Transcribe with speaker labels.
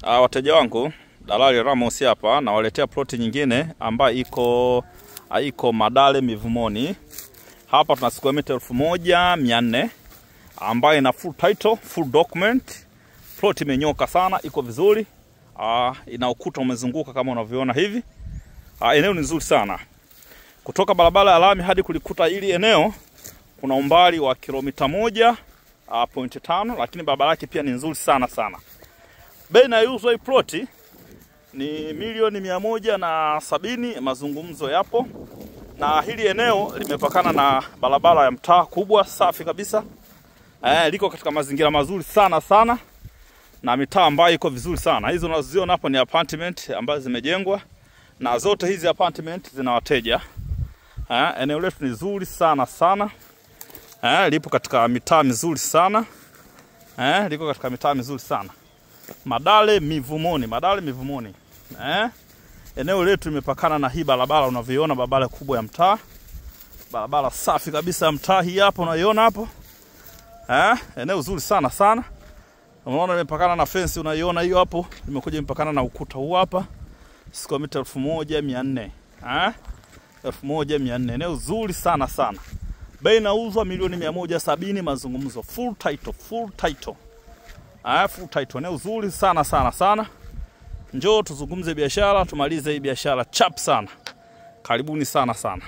Speaker 1: Wateja wangu, Dalali Ramos hapa nawaletea ploti nyingine ambayo iko Madale Mivumoni. Hapa tuna square meter 1400 ambayo ina full title, full document. Ploti imenyoka sana, iko vizuri. Ina ukuta umezunguka kama unavyoona hivi. Eneo ni nzuri sana. Kutoka barabara ya lami hadi kulikuta hili eneo kuna umbali wa kilomita 1.5, lakini barabara yake pia ni nzuri sana sana. Bei inayouzwa hii ploti ni milioni 170, mazungumzo yapo. Na hili eneo limepakana na barabara ya mtaa kubwa safi kabisa. Liko katika mazingira mazuri sana sana na mitaa ambayo iko vizuri sana. Hizo unazoziona hapo ni apartment ambazo zimejengwa, na zote hizi apartment zina wateja. Eneo letu ni zuri sana sana. Lipo katika mitaa mizuri sana. Liko katika mitaa mizuri sana. Madale Mivumoni, Madale Mivumoni. Eneo letu limepakana na hii barabara unavyoiona, barabara kubwa ya mtaa. Barabara safi kabisa ya mtaa hii hapo unaiona hapo. Eneo zuri sana sana. Unaona limepakana na fence unaiona hiyo hapo, limekuja limepakana na ukuta huu hapa. Square meter 1400. 1400. Eneo zuri sana sana. Bei inauzwa milioni 170, mazungumzo, full title, full title. Full title. Eneo zuri sana sana sana. Njoo tuzungumze biashara, tumalize hii biashara chap sana. Karibuni sana sana.